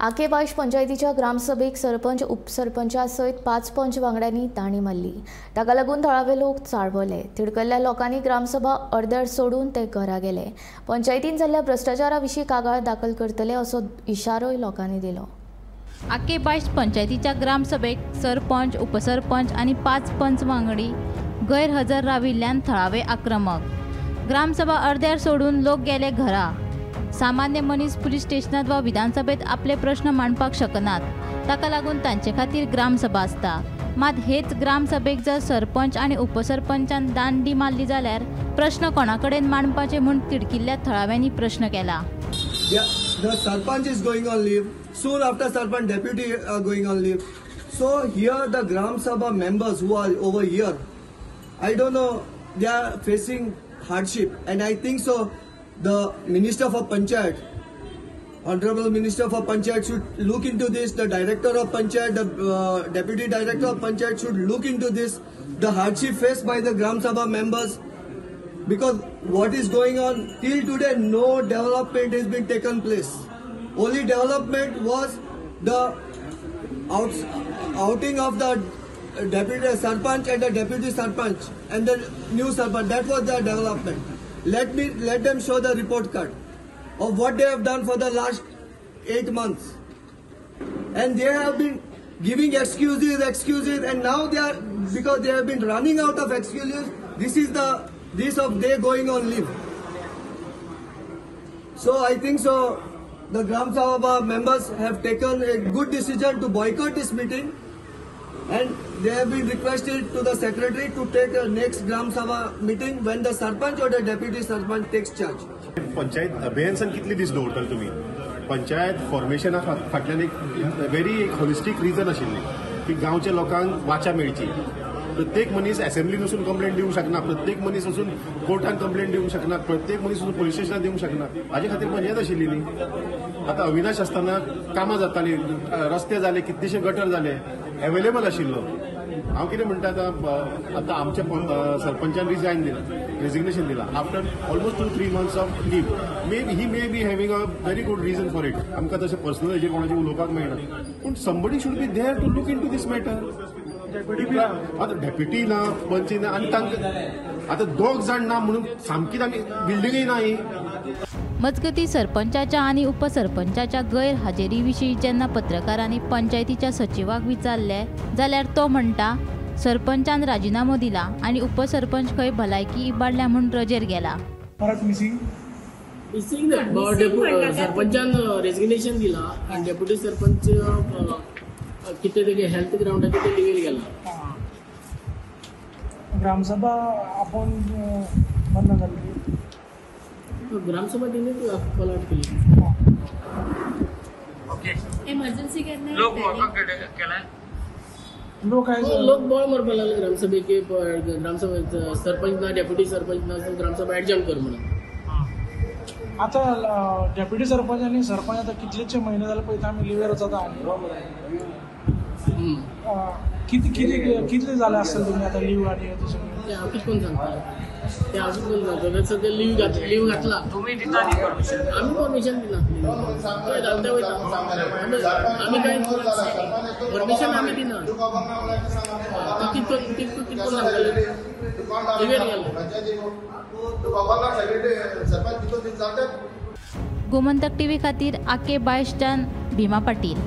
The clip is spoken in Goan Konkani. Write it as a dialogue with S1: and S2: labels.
S1: आके बायश पंचायतीच्या ग्रामसभेक सरपंच उपसरपंचा सयत 5 पंच वांगड्यांनी ताणी मारली। ताका लागून थळावे लोक चाळवले। तिडकल्ल्या लोकांनी ग्रामसभा अर्दर सोडून ते घरा गेले। पंचायतीन जाल्ल्या भ्रष्टाचारा विशीं कागाळ दाखल करतले असो इशारोय लोकांनी दिलो।
S2: आके बायश पंचायतीच्या ग्रामसभेक सरपंच उपसरपंच आनी 5 पंच वांगडी गैरहजर राविल्ल्यान थळावे आक्रमक। ग्रामसभा अर्द्यार सोडून लोक गेले घरा। सामान्य मनीस पुलीस स्टेशनात वा विधानसभेत आपले प्रश्न मांडपाक शकनात, ताका लागून तांचे खातीर ग्रामसभा आसता। मात हेच ग्रामसभेक जर सरपंच आनी उपसरपंचान दांडी मारली जाल्यार प्रश्न कोणा कडेन मांडपाचे म्हूण तिडकिल्ल्या थळाव्यांनी प्रश्न केला।
S3: The sarpanch is going on leave. Soon after sarpanch, deputy are going on leave. So here the Gram Sabha members who are over here, I don't know, they are facing hardship, and I think so the Minister for Panchayat, Honorable Minister for Panchayat should look into this. The Director of Panchayat, the Deputy Director of Panchayat should look into this, the hardship faced by the Gram Sabha members, because what is going on till today, no development has been taken place. Only development was the outing of the deputy sarpanch and the deputy sarpanch and the new sarpanch. That was the development. Let them show the report card of what they have done for the last 8 months. And they have been giving excuses, and now they are, because they have been running out of excuses, this is the this of they going on leave. So I think so the Gram Sabha members have taken a good decision to boycott this meeting, and they have been requested to the secretary to take a next Gram Sabha meeting when the sarpanch or the deputy sarpanch takes charge.
S4: Panchayat अभियन्सान कितले दीस दवरतले तुमी? पंचायत फॉर्मेशना फाटल्यान एक व्हेरी एक होलिस्टीक रिजन आशिल्ली की गांवच्या लोकांक वाचा मेळची। प्रत्येक मनीस असेंब्लीन वचून कंप्लेंट दिवंक शकना, प्रत्येक मनीस वचून कोर्टान कंप्लेंट दिवंक शकना, प्रत्येक मनीस वचून पोलीस स्टेशनात दिवंक शकना। हाजे खातीर पंचायत आशिल्ली न्ही। आतां अविनाश आसतना कामां जातालीं, रस्ते जाले, कितलेशे गटर जाले, अवेलेबल आशिल्लो। हांव कितें म्हणटा, आतां आतां आमच्या सरपंचान रिजायन दिलां, रेजिग्नेशन दिलां after almost 2-3 months of leave. May be he may be having a very good reason for it. आमकां तशें पर्सनल हेजेर कोणाचें उलोवपाक मेळना, पूण somebody should be there to look into this matter. आतां डेप्युटी ना, पंच ना, आनी तांकां आतां दोग जाण ना म्हणून सामकीच आमी बिल्डिंगय ना ही।
S2: मजगती सरपंचाच्या आनी उपसरपंचाच्या गैरहाजेरी विशीं जेन्ना पत्रकारांनी पंचायतीच्या सचिवाक विचारले जाल्यार तो म्हणटा सरपंचान राजिनामो दिला आनी उपसरपंच खंय भलायकी इबाडल्या म्हूण रजेर गेला।
S5: परत मिसिंग
S6: मिसिंग सरपंचान रेजिग्नेशन दिला आनी डेप्युटी सरपंच कितें तेगे हेल्थ ग्रावंडाचेर ते लिवेर गेला।
S5: ग्रामसभा आपण बंद जाली,
S6: ग्रामसभा तिने कॉल आउट केली।
S7: इमर्जन्सी केन्ना
S8: लोक केला,
S5: लोक
S6: लोक बोळ मारपाक लागले ग्रामसभेक, ग्रामसभा सरपंच ना, डेप्युटी सरपंच ना, ग्रामसभा एडजर्न कर म्हणून।
S5: आतां डेप्युटी सरपंच आनी सरपंच आतां कितलेशे म्हयने जाले पळयता आमी लिवेर वचता। कितले कितले जाले आसतले तुमी आतां लीव आनी तशें?
S6: ते हांव कितें करून सांगता, ते हांव कितें करून सांगता, सद्या लीव लीव घातला,
S8: तुमी दिता न्ही परमिशन?
S6: आमी परमिशन दिना, थंय घालता वयता आमी, कांय परमिशन आमी दिना। कितें कितें कितें करून सांगतले, लिवेर गेलो।
S2: गोमंतक टीव्ही खातीर आके बायशच्यान भीमा पाटील।